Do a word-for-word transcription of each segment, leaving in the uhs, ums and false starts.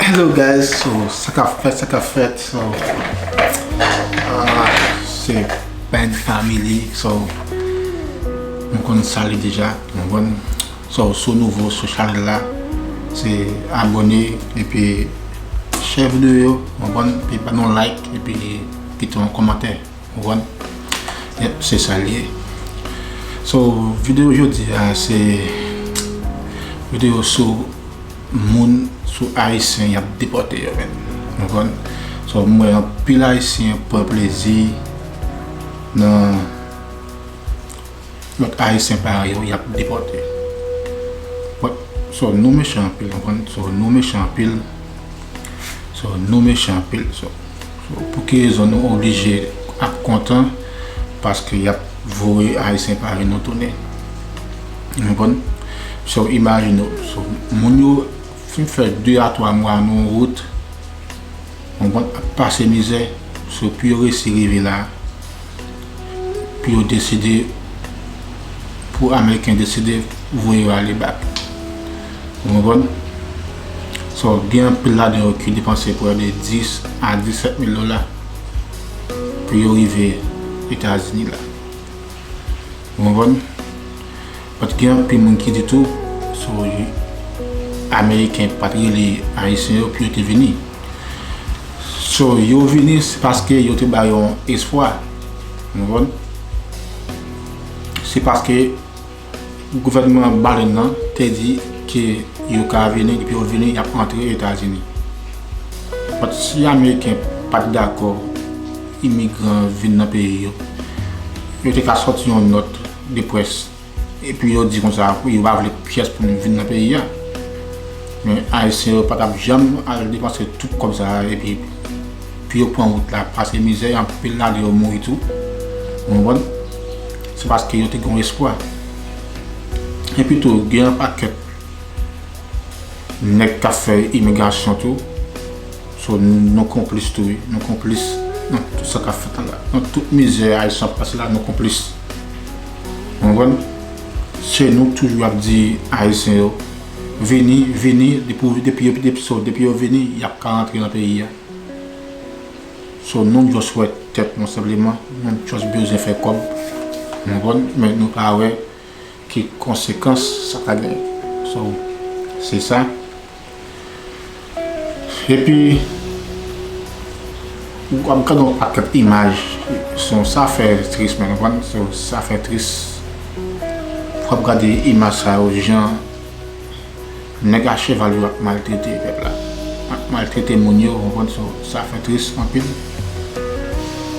Hello guys, so sa k ap fèt, sa k ap fèt, so ah, se Band Family, so nou konn sa li deja, nou konn. So si w nouvo sou chanèl la, se abòne epi share videyo, nou konn, epi ban nou like epi kite yon kòmantè. Ou konprann? Yep, se sa l ye. So, videyo jodi a, se videyo sou moun, sou Ayisyen y ap depòte yo menm. Ou konprann? So, m wè anpil Ayisyen pran plezi nan lòt Ayisyen parèy yo y ap depòte. But, so, nou mechan anpil, ou konprann? So, nou mechan anpil. So, nou mechan anpil. So, so, pou ki rezon nou oblije ap kontan? Paske y ap voye Ayisyen parèy nou tounen. Ou konprann? So, imajine w. So, moun yo fin fè de a twa mwa nan yon wout, ou konprann, ap pase mizè. So, pou yo resi rive la, pou yo deside, pou Ameriken deside voye yo ale back. Ou konprann? So, gen anpil ladan yo ki depanse prè de dis a disèt mil dola pou yo rive Etazini la. Ou konprann? But gen anpil moun ki di tou, so, Ameriken pa t rele Ayisyen yo pou yo te vini. So, yo vini, se paske yo te ba yo yon espwa. Ou konprann? Se paske gouvènman Biden nan te di ke yo ka vini, depi yo vini, y ap antre Etazini. But si Ameriken pa t dakò imigran vin nan peyi yo, yo te ka sòti yon nòt de près. Epi yo di konsa, yo pa vle pyès pou nou vin nan peyi a. Men Ayisyen yo pa t ap janm al depanse tout kòb sa a, epi pou yo pran wout la, pase mizè, anpil ladan yo mouri tou. Ou konprann? Se paske yo te gen yon espwa. Epi tou, gen yon pakèt nèg k ap fè imigrasyon tou. So, nou, nou konplis tou, wi. Nou konplis nan tout sa k ap fèt la. Nan tout mizè Ayisyen ap pase la, nou konplis. Ou konprann? Se nou k toujou ap di Ayisyen yo, vini, vini, depi, depi, depi, so, depi yo vini, y ap ka rantre nan peyi a. So, nou just wè tèt nou senpleman, nou just bezwen fè kòb. Ou konprann? Men nou pa wè ki konsekans sa ka genyen. So, se sa. Epi, w ap gade yon pakèt imaj, so, sa fè tris, men, ou konprann? So, sa fè tris. W ap gade imaj sa yo, jan nèg a cheval yo ap maltrete pèp la. Ap maltrete moun yo, ou konprann? So, sa fè tris anpil.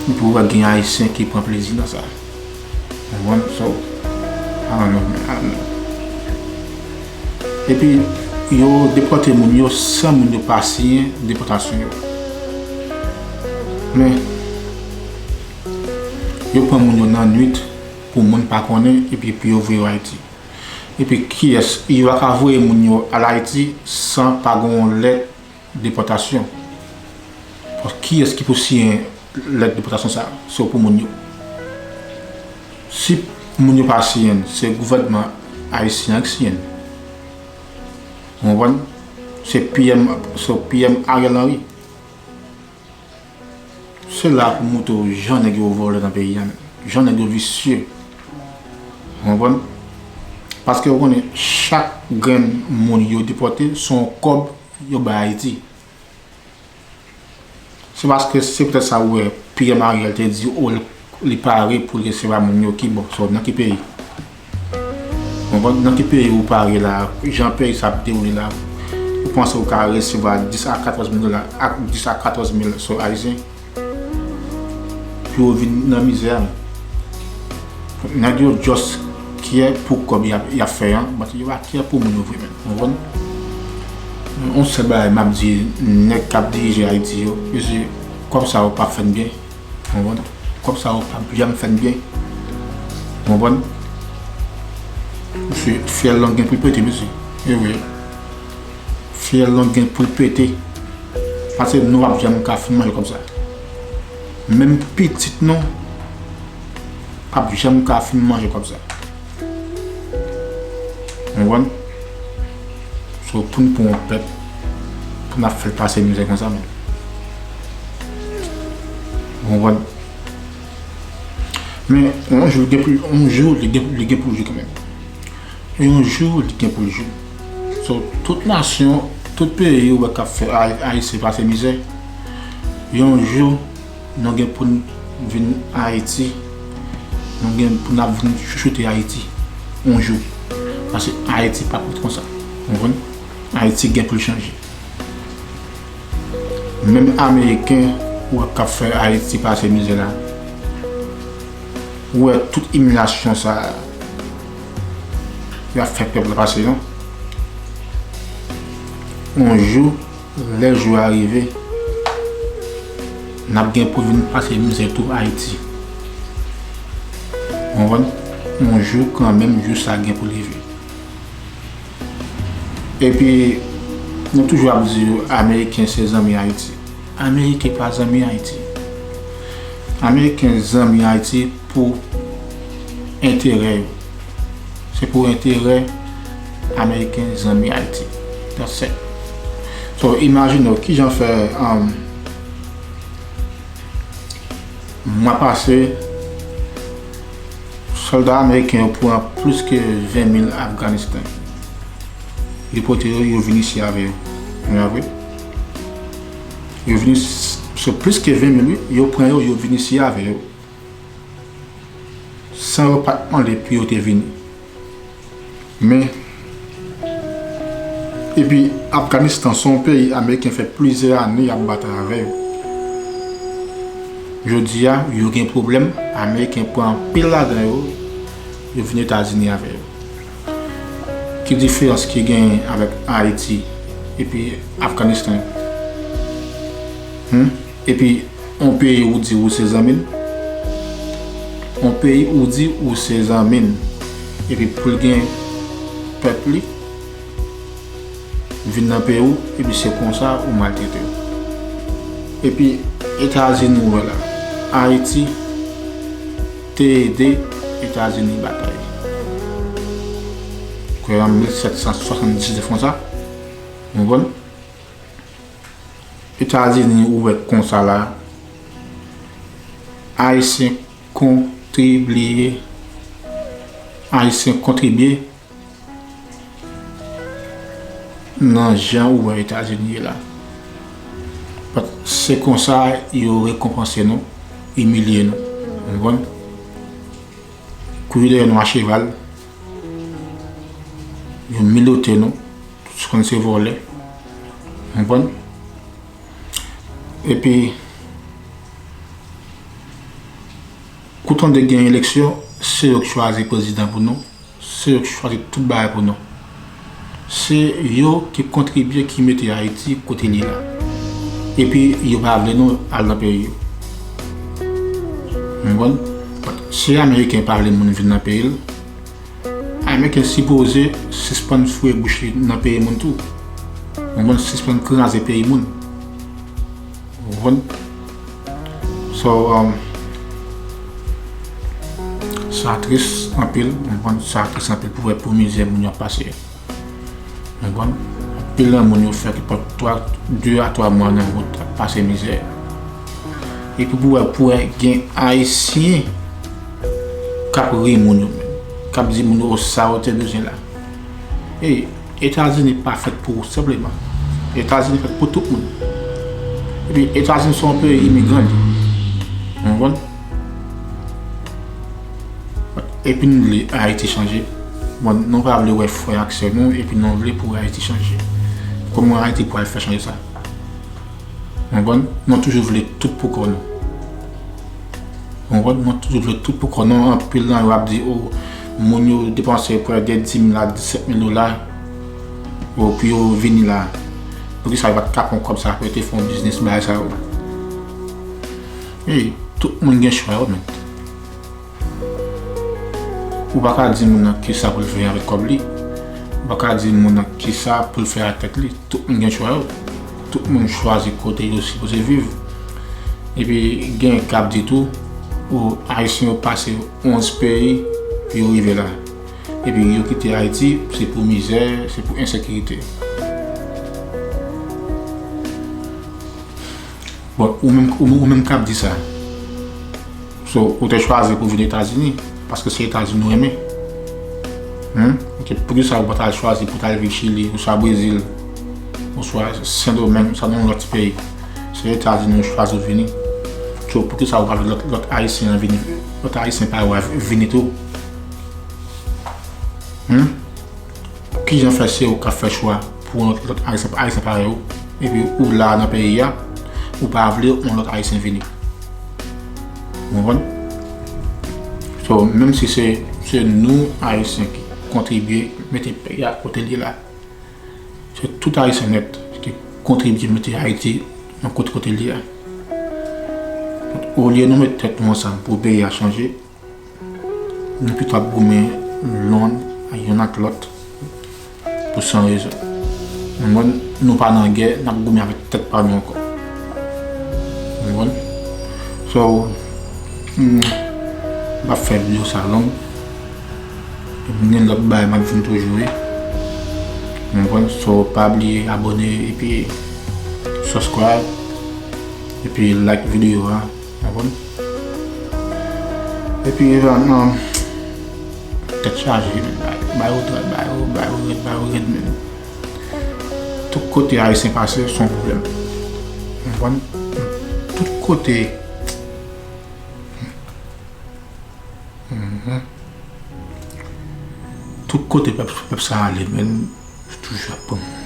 Epi w wè gen Ayisyen ki pran plezi nan sa. Ou konprann? So, I don't know, man, I don't know. Epi, yo depòte moun yo san moun yo pa siyen depòtasyon yo. Men, yo pran moun yo nan nwit pou moun pa konnen, epi pou yo voye yo Ayiti. Epi kiyès, yo pa ka voye moun yo al Ayiti san pa gen yon lèt depòtasyon. Bon, kiyès ki pou siyen lèt depòtasyon sa a? Se pou moun yo. Si moun yo pa siyen l, se gouvènman ayisyen an k siyen l. Ou konprann? Se P M, se P M Ariel Henry. Se la pou montre w jan nèg yo vòlè nan peyi a, jan nèg yo visye. Ou konprann? Paske ou konnen, chak grenn moun yo depòte, se yon kòb yo bay Ayiti. Se paske se poutèt sa ou wè P M Ariel te di, o, li, li pare pou l resevwa moun yo ki bò, so, nan ki peyi. Ou konprann? Nan ki peyi ou pare la, jan peyi sa ap dewoule la, ou panse ou ka resevwa dis a katòz mil dola ak dis a katòz mil so ayisyen pou yo vin nan mizè a? Nèg yo just care pou kòb y ap, y ap fè an, but yo pa care pou moun yo vre menm. Ou konprann? Yon sèl bagay m ap di nèg k ap dirije Ayiti yo, mesye, kòb sa yo p ap fè n byen. Ou konprann? Kòb sa yo p ap janm fè n byen. Ou konprann? Mesye, fyèl lan gen pou l pete, mesye. E vre. Fyèl lan gen pou l pete. Paske nou p ap janm ka fin manje kòb sa. Menm pitit nou p ap janm ka fin manje kòb sa. Ou konprann? So, pou n pran yon pèp, n ap fè l pase mizè konsa menm. Ou konprann? Men, yon jou, li gen pou, yon jou, li gen, li gen pou l jwe kanmenm. Yon jou, li gen pou l jwe. So, tout nasyon, tout peyi ou wè k ap fè Ay-, Ayisyen pase mizè, yon jou, nou gen pou n vin Ayiti, nou gen pou n ap vin chouchoute Ayiti, yon jou. Paske Ayiti pa pou ret konsa. Ou konprann? Ayiti gen pou l chanje. Menm Ameriken, ou wè k ap fè Ayiti pase mizè la. Ou wè tout imilyasyon sa a y ap fè pèp la pase, non? Yon jou, lè jou a rive, n ap gen pou vin pase mizè tou Ayiti. Ou konprann? Yon jou kanmenm, jou sa a gen pou l rive. Epi, nou toujou ap di yo, Ameriken se zanmi Ayiti. Ameriken pa zanmi Ayiti. Ameriken zanmi Ayiti pou enterè yo. Se pou enterè Ameriken zanmi Ayiti. That's it. So, imajine w kijan fè, um, mwa pase, sòlda ameriken yo pran plis ke ven mil Afganistan. Li pote yo, yo vin isi avè yo. Ou konprann? Yo vin isi, se plis ke ven mil, wi. Yo pran yo, yo vin isi avè yo. San yo pa t mande pou yo te vini. Men, epi Afganistan se yon peyi Ameriken fè plizyè ane y ap batay avè yo. Jodi a, yo gen pwoblèm, Ameriken pran anpil ladan yo, yo vin Etazini avè yo. Ki diferans ki genyen avèk Ayiti epi Afganistan? Hmm? Epi yon peyi ou di ou se zanmi l, yon peyi ou di ou se zanmi l, epi pou l gen pèp li vin nan peyi w, epi se konsa ou maltrete l. Epi Etazini ou wè la, Ayiti te ede Etazini batay. Kwè an mil sèt san swasanndisnèf konsa, ou konprann? Etazini ou wè konsa la, Ayisyen kontribiye, Ayisyen kontribye nan jan ou wè Etazini ye la. But se konsa yo rekonpanse nou, imilye nou. Ou konprann? Kouri dèyè nou a cheval, yo milote nou, tout se konn se vòlè. Ou konprann? Epi, kou tande gen eleksyon, se yo k chwazi prezidan pou nou, se yo k chwazi tout bagay pou nou. Se yo ki kontribye, ki mete Ayiti kote li la. Epi, yo pa vle nou al nan peyi yo. Ou konprann? Si Ameriken pa vle moun vin nan peyi l, Ameriken sipoze sispann foure bouch li nan peyi moun tou. Ou konprann? Sispann kraze peyi moun. Ou konprann? So, um, sa tris anpil, ou konprann? Sa tris anpil pou wè pou mizè moun yo ap pase. Ou konprann? Anpil nan moun yo fè ki pa twa, de a twa mwa nan wout ap pase mizè. Epi pou wè, pou wè gen Ayisyen k ap ri moun yo menm, k ap di moun yo, "O, sa yo te bezwen la." Ey, Etazini pa fèt pou ou senpleman. Etazini fèt pou tout moun. Epi Etazini se yon peyi imigran li. Ou konprann? Epi nou vle Ayiti chanje. Bon, nou pa vle wè frè ak sè nou, epi nou vle pou Ayiti chanje. Kòman Ayiti pral fè chanje sa? Ou konprann? Nou toujou vle tout pou kò nou. Ou konprann? Nou toujou vle tout pou kò nou. Anpil nan yo ap di, "O, moun yo depanse prè de dis mil a disèt mil dola, o, pou yo vini la. Poukisa yo pa t ka pran kòb sa pou yo te fè yon biznis, bagay sa yo?" Ey, tout moun gen chwa yo, men. Ou pa ka di moun nan kisa pou l fè avèk kòb li. Ou pa ka di moun nan kisa pou l fè ak tèt li. Tout moun gen chwa yo. Tout moun chwazi kote yo sipoze viv. Epi gen k ap di tou, o, Ayisyen yo pase onz peyi pou yo rive la. Epi yo kite Ayiti, se pou mizè, se pou ensekirite. Bon, ou menm, ou, ou menm k ap di sa. So, ou te chwazi pou vin Etazini, paske se Etazini ou renmen. Hmm? Ok, poukisa ou pa t al chwazi pou t al viv Chili, oswa Brezil, oswa Sendomeng, oswa nan yon lòt ti peyi? Se Etazini ou chwazi ou vini. So, poukisa ou pa vle lòt, lòt Ayisyen an vini, lòt Ayisyen pa yo a vini tou? Hmm? Kijan fè se ou k ap fè chwa pou yon lòt, lòt Ayisyen, Ayisyen parèy ou, epi ou la nan peyi a, ou pa vle yon lòt Ayisyen vini? Ou konprann? So, menm si se, se nou Ayisyen ki kontribye mete peyi a kote l ye la, se tout Ayisyen nèt ki kontribye mete Ayiti nan kote, kote l ye a. Olye nou met tèt nou ansanm pou peyi a chanje, nou pito ap goumen lonn youn ak lòt pou san rezon. Nou, nou pa nan gè, n ap goumen avèk tèt pa nou ankò. Ou konprann? So, m p ap fè videyo sa long. M gen lòt bagay m ap vin toujou, wi. Ou konprann? So, pa bliye abòne epi subscribe, epi like videyo a. Ou konprann? Epi, Evan, non, tèt chaje, men, bay, bay yo dwat, bay yo, bay yo rèd, bay yo rèd, men. Tout kote Ayisyen pase, se yon pwoblèm. Ou konprann? Tout kote. Mhm. Tout kote pèp, pèp sa ale, men, yo toujou ap pran